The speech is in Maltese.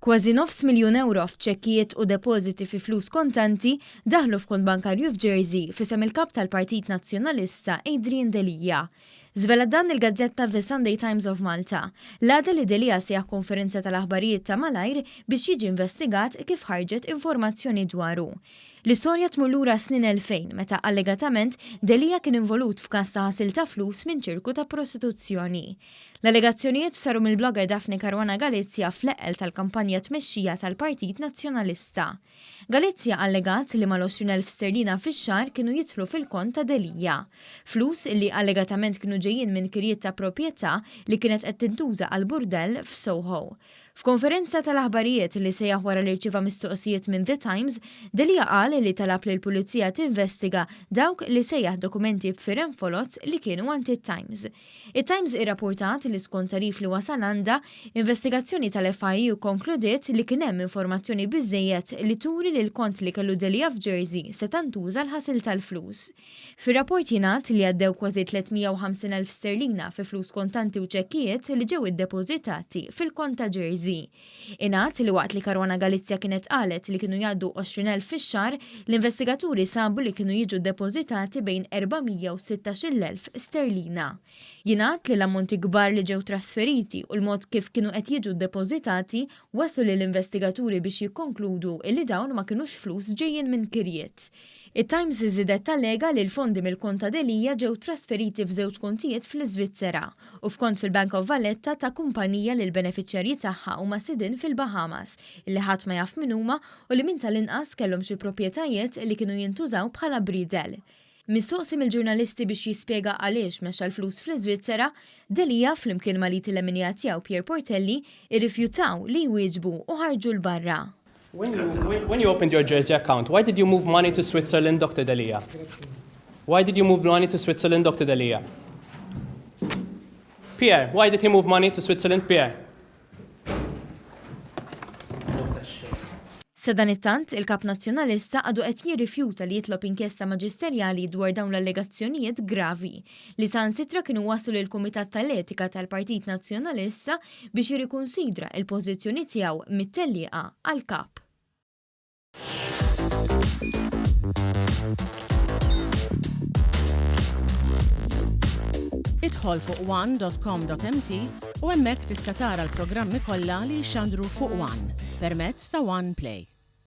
Kważi nofs miljun ewro f'ċekkijiet u depożiti fi flus kontanti daħlu f'kont bankarju f'Jersey f'isem il-Kap tal-Partit Nazzjonalista Adrian Delia. Żvelat dan il-gazzetta The Sunday Times of Malta, l-għada li Delia sejjaħ konferenza tal-aħbarijiet ta' malajr biex jiġi investigat kif ħarġet informazzjoni dwaru. L-istorja tmur lura għas-snin 2000 meta allegatament Delia kien involut f'każ ta' ħasil ta' flus minn ċirku ta' prostituzzjoni. L-allegazzjonijiet saru mill-blogger Daphne Caruana Galizia fl-eqqel tal-kampanja tmexxija tal-Partit Nazzjonalista. Galizia allegat li mal-20,000 sterlina fix-xahar kienu jidħlu fil-kont ta' Delia. Flus li allegatament kienu ġejjin minn kirjiet ta' proprjetà li kienet qed tintuża għal burdell f'Soho. F'konferenza tal-aħbarijiet li sejjaħ wara li rċieva mistoqsijiet minn The Times, Delia qal li talab lill-Pulizija tinvestiga dawk li sejjaħ dokumenti b'firem foloz li kienu għand it-Times. It-Times irrappurtat li skont tagħrif li wasal għandha, investigazzjoni tal-FIU kkonkludiet li kien hemm informazzjoni biżżejjed li turi li l-kont li kellu Delia f'Jersey seta' ntuża għall-ħasil tal-flus. Fir-rapport jingħad li għaddew kważi 350,000 sterlina fi flus kontanti u ċekkijiet li ġew iddepożitati fil-kont ta' Jersey. Ingħad li waqt li Caruana Galizia kienet qalet li kienu jgħaddu 20,000 fix-xahar, l-investigaturi sabu li kienu jiġu ddepożitati bejn 400 u 16,000 sterlina. Jingħad li l-ammonti kbar li ġew trasferiti u l-mod kif kienu qed jiġu ddepożitati wasslu lill-investigaturi biex jikkonkludu illi dawn ma kinux flus ġejjin minn kirjiet. It-Times żiedet tallega li l-fondi mill-kont ta' Delia ġew trasferiti f'żewġ kontijiet fl-Iżvizzera u f'kont fil-Bank of Valletta ta' kumpanija li l-benefiċjarji tagħha huma sidien fil-Bahamas illi ħadd ma jaf min huma u li minn tal-inqas kellhom xi proprjetajiet li kienu jintużaw bħala bridel. Mistoqsi mill-ġurnalisti biex jispjega għaliex mexxa l-flus fl-Iżvizzera, Delia, flimkien mal-id il-leminija tiegħu Pierre Portelli, irrifjutaw li jwieġbu u ħarġu 'l barra. When you, when you opened your Jersey account, why did you move money to Switzerland, Dr. Delia? Why did you move money to Switzerland, Dr. Delia? Pierre, why did he move money to Switzerland, Pierre? Sadanittant, il-Kap Nazzjonalista għadu qed jirrifjuta li jitlob inkjesta maġisterjali dwar dawn l-allegazzjonijiet gravi, li saħansitra kienu wasslu lill-Kumitat tal-Etika tal-Partit Nazzjonalista biex jirrikunsidra l-pożizzjoni tiegħu mit-tellieqa għal Kap. Idħol fuq one.com.mt u hemmhekk tista' tara l-programmi kollha li jixxandru fuq One permezz ta' One Play.